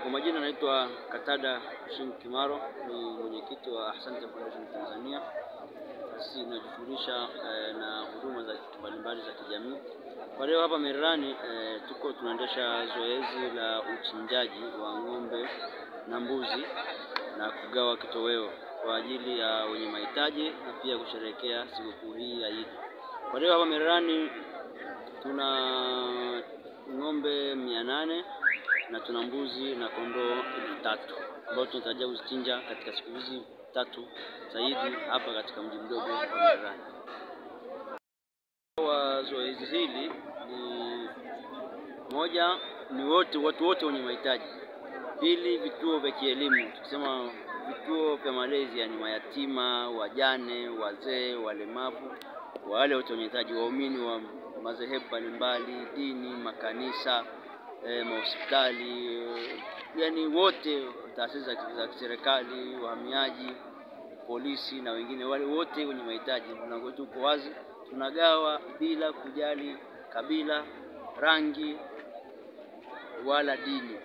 Kwa majina naitwa Katada Hashim Kimaro, ni mwenyekiti wa Ahsante Foundation Tanzania. Sisi tunajishughulisha na huduma za mbalimbali za kijamii. Kwa leo hapa Mererani tuko tunaendesha zoezi la uchinjaji wa ng'ombe na mbuzi na kugawa kitoweo kwa ajili ya wenye mahitaji na pia kusherehekea sikukuu hii ya Eid. Kwa leo hapa Mererani tuna ng'ombe 800 na tuna mbuzi na kondoo 3000 ambao tunatarajia kuzichinja katika siku hizi tatu zaidi hapa katika mji mdogo wa Mererani. Wa zoezi hili ni moja, ni wote watu wote wenye mahitaji. Pili, vituo vya kielimu, tukisema vituo vya malezi, yani mayatima, wajane, wazee, walemavu, wale wote wenye mahitaji, waumini wa madhehebu mbalimbali, dini, makanisa, mahospitali, yani wote, taasisi za kiserikali, wahamiaji, polisi na wengine, wale wote wenye mahitaji. Mlango wetu uko wazi, tunagawa bila kujali kabila, rangi wala dini.